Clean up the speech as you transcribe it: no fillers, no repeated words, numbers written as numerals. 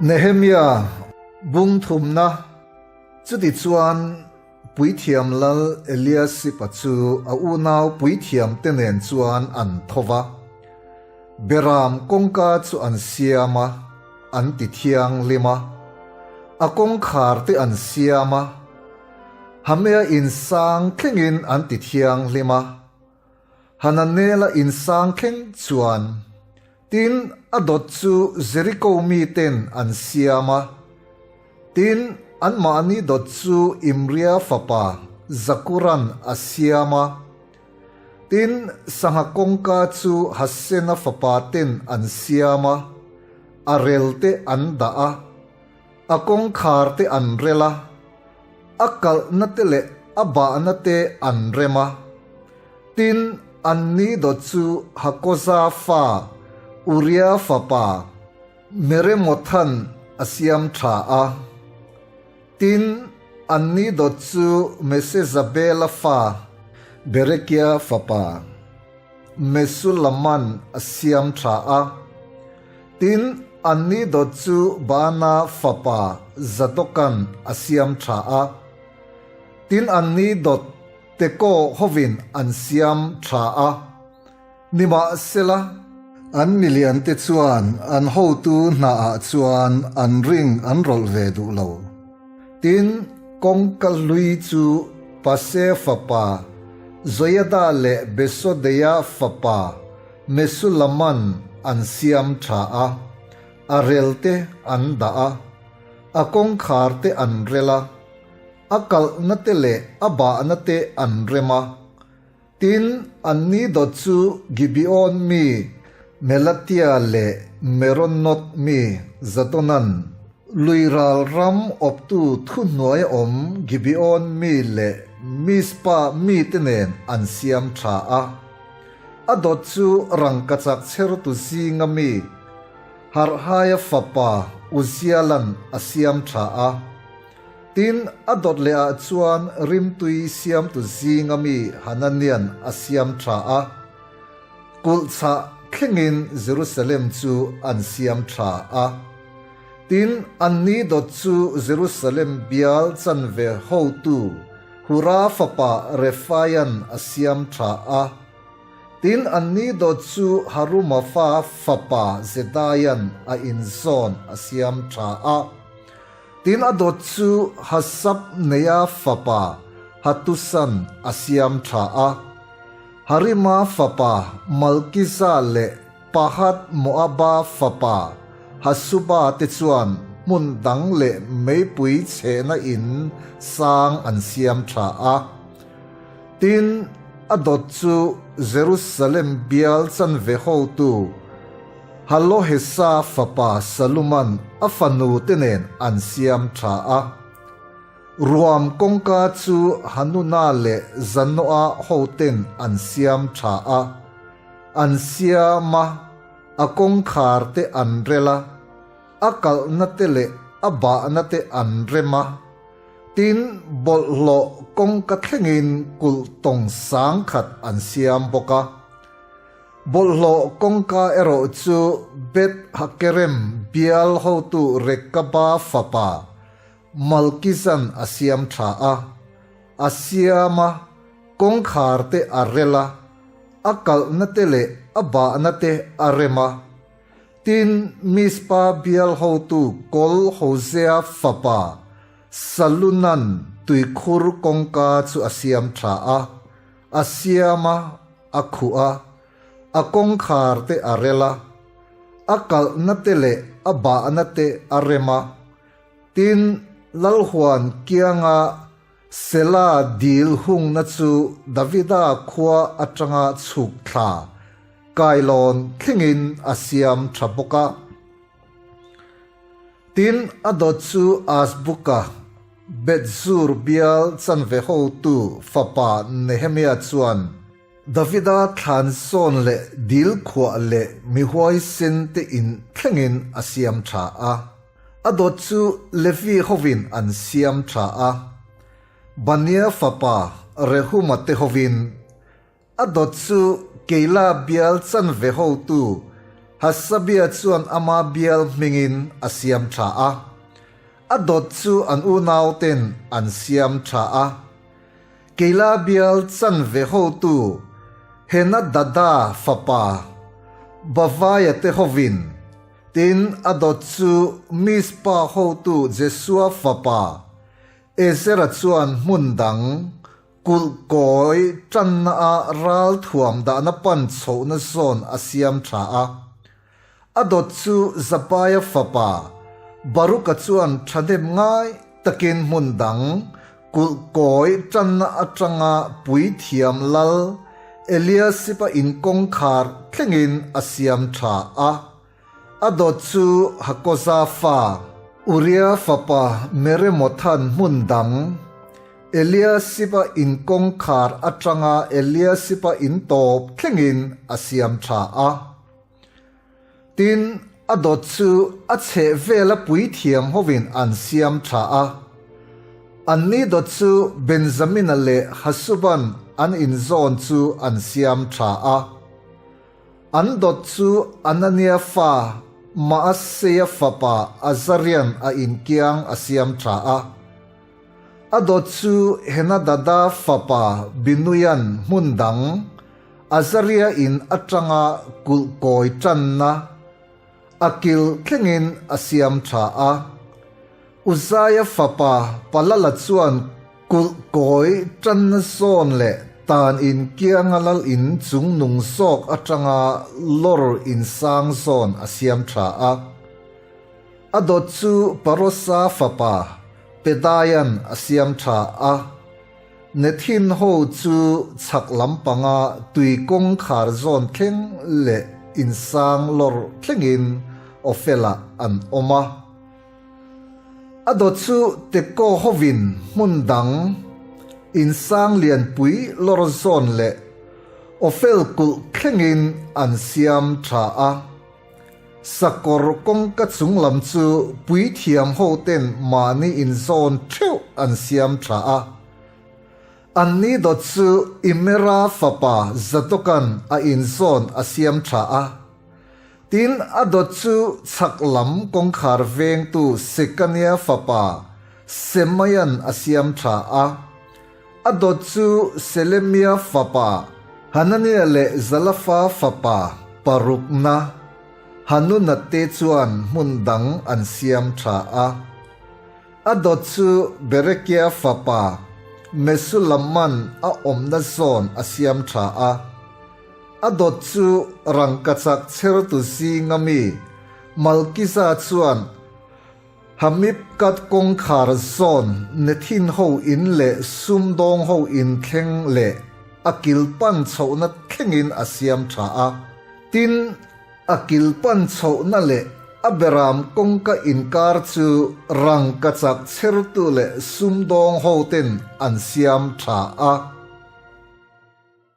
Nehemia bung thumna Chutichuan, Puithiam lal Eliasib-a chu a unau puithiamte nen chuan an tho va, Beram kawngka chu an siam a, an ti thianghlim a, a kawngkharte an siam a, Hamea insang thlengin an ti thianghlim a, Hananela insang thleng chuan, tin, a dawt chu Jeriko miten an siam a, tin, anmahni dawt chu Imria fapa Zakuran a siam a, tin, sangha kawngka chu Hasena fapa ten an siam a, a rel te an dah a, a kawngkhar te an rel a, a kalhna te leh a bahna te an rem a. Tin, anni dawt chu Hakoza fa, Uria fapa, Meremothan a siam tha a. Tin, anni dawt chu Mesezabela fa, Berekia fapa, Mesulaman a siam tha a. Tin, anni dawt chu Baana fapa Zadokan a siam tha a. Tin, anni dawt Teko hovin an siam tha a, nimahsela, an miliante chuan an hotu hnaah chuan an ring an rawlh ve duh lo. Tin, kawngka hlui chu Pase fapa Joiada leh Besodeia fapa Mesulaman an siam tha a, a relte an dah a, a kawngkharte an rel a. A kalhna te leh a bahna te an rem a. Tin, anni dawt chu Gibeon mi Melatia leh Meronot mi Zadonan luiral ram awptu thuhnuai awm Gibeon mi leh Mizpa mite nen an siam tha a. A dawt chu rangkachak chhertu zinga mi Harhaia fapa Uzialan a siam tha a. Tin, a dawt leh ah chuan rimtui siamtu zinga mi Hananian a siam tha a, kulh chah thlengin Jerusalem chu an siam tha a. Tin, anni dawt chu Jerusalem bial chanve hotu Hura fapa Refaian a siam tha a. Tin, anni dawt chu Haruma fa fapa Jedaian a inzawn a siam tha a. Tin a dawt chu Hasabneia fapa Hatusan a siam tha a, Harima fapa Malkiza leh Pahat Moaba fapa Hasuba te chuan hmun dang leh meipui chhehna in sang an siam tha a. Tin, a dawt chu Jerusalem bial chanve hotu Halohesa fapa Saluman a fanu te nen an siam tha a. Ruam kawngka chu Hanuna leh Zanoa hoten an siam tha a. An siam a, a kawngkhar te an rel a, a kalhna te leh a bahna te an rem a. Tin, bawlhhlawh kawngka thlengin kulh tawng sangkhat an siam bawk a. Bawlhhlawh kawngka erawh chu Beth Hakerem bial hotu Rekaba fapa Malkizan a siam tha a, a siam a, kawngkhar te a rel a, a kalhna te leh a bahna te a rem a. Tin, Mizpa bial hotu Kol Hosea fapa Salunan tuikhur kawngka chu a siam tha a, a siam a, a khuh a, a kawngkhar te a rel a, a kalhna te leh a bahna te a rem a. Tin, Lalhuan kianga Sela dil hungna chu Davida khua atanga chhuk thla kailawn thlengin a siam tha bawk a. Tin, a dawt chu Azbuka, Beth-zur bial chanve hotu fapa Nehemia chuan Davida thlan sawn leh dil khuah leh mi huaisen te in thlengin a siam tha a. A dawt chu Levi hovin an siam tha a. Bania fapa Rehuma te hovin A dawt chu Keila bial chanve hotu Hasabia chuan ama bial hmingin a siam tha a. A dawt chu an unauten an siam tha a. Keila bial chanve hotu Henadada fapa Bavaia te hovin, tin a dawt chu Mizpa hotu Jesua fapa Ezera chuan hmun dang kulh kawi tanna a ral thuam dahna pan chhohna zawn a siam tha a. A dawt chu Zabaia fapa Baruka chuan thahnem ngai takin hmun dang kulh kawi tanna atanga puithiam lal Eliasib-a inkawngkhar thlengin a siam tha a. A dawt chu Hakoza fa Uria fapa Meremothan hmun dang Eliasib-a inkawngkhar atanga Eliasib-a in tawp thlengin a siam tha a. Tin, a dawt chu a chheh vela puithiam hovin an siam tha a. Anni dawt chu Benjamina leh Hasuban an inzawn chu an siam tha a. An dawt chu Anania fa Maaseia fapa Azarian a inkiang a siam tha a. A dawt chu Henadada fapa Binuian hmun dang Azaria in atanga kulh kawi tanna a kil thlengin a siam tha a. Uzaia fapa Palala chuan kulh kawi tanna zawn leh tan in kianga lal in chung nung zawk atanga lawr in sang zawn a siam tha a. A dawt chu Parosa fapa Pedaian a siam tha a. Nethin ho chu chhak lampanga tui kawngkhar zawn thleng leh insang lawr thlengin Ofelah an awm a. A dawt chu Teko hovin hmun dang insang lianpui lawr zawn leh Ofel kulh thlengin an siam tha a. Sakawr kawngka chung lam chu puithiam hoten mahni inzawn theuh an siam tha a. Anni dawt chu Imera fapa Zadokan a inzawn a siam tha a. Tin, a dawt chu chhak lam kawngkhar vengtu Sekania fapa Semaian a siam tha a. A dawt chu Selemia fapa Hanania leh Zalafa fapa parukna Hanuna te chuan hmun dang an siam tha a. A dawt chu Berekia fapa Mesulaman a awmna zawn a siam tha a. A dawt chu rangkachak chhertu zinga mi Malkiza chuan Hamipkat kawngkhar zawn Nethin ho in leh sumdawng ho in thleng leh a kil pan chhohna thlengin a siam tha a. Tin, a kil pan chhohna leh a beram kawngka inkar chu rangkachak chhertu leh sumdawng ho ten an siam tha a.